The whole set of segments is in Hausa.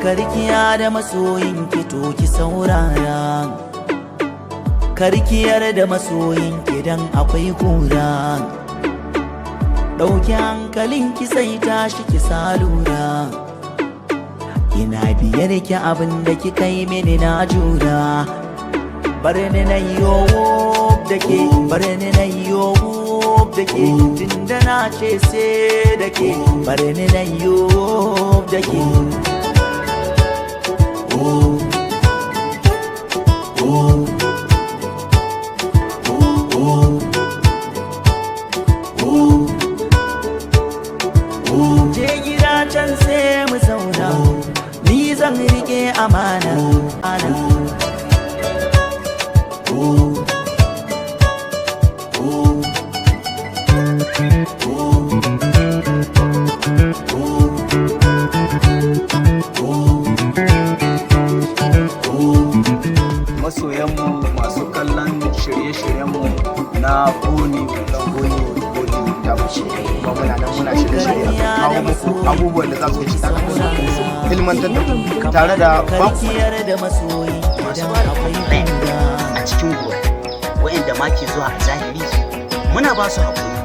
Karkiya da masoyinki, to ki saurara. Karkiyar da masoyinki dan akwai kura. Ɗauki hankalinki, sai tashi ki salura. Ina biyar ki, abin da kika yi mini na jura. Bar ni na yo da ke, bar ni na yo da ke, tunda na ce sai da ke. Bar ni na yo da ke. Oh, oh, oh, oh, oh. Je gida can sai mu zauna, ni zan rike amana ana. Oh, oh, oh, oh, oh, oh. Masoyanmu masu kallon shirye-shiryenmu na Bollywood, Bollywood, Bollywood ta wuce, kuma muna nan muna shirye-shirye akan kawo muku abubuwan da za su ci su ilmantar da ku tare da ba ku Karkiyar da masoyi masu idan ba da akwai complain kura. A cikin gobe waɗanda ma ke zuwa a zahiri, muna ba su haƙuri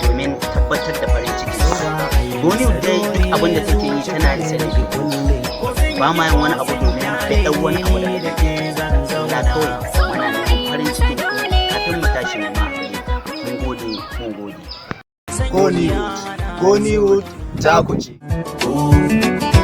domin tabbatar da farin cikin su. Bollywood dai duk abin da take yi tana yin sa ne, ba ma yin wani abu domin bai wani abu da ake na, kawai muna neman farin cikin ku kafin mu tashi nema a gare ku. Mun gode, mun gode. Bollywood, Bollywood ta ku ce. Oh.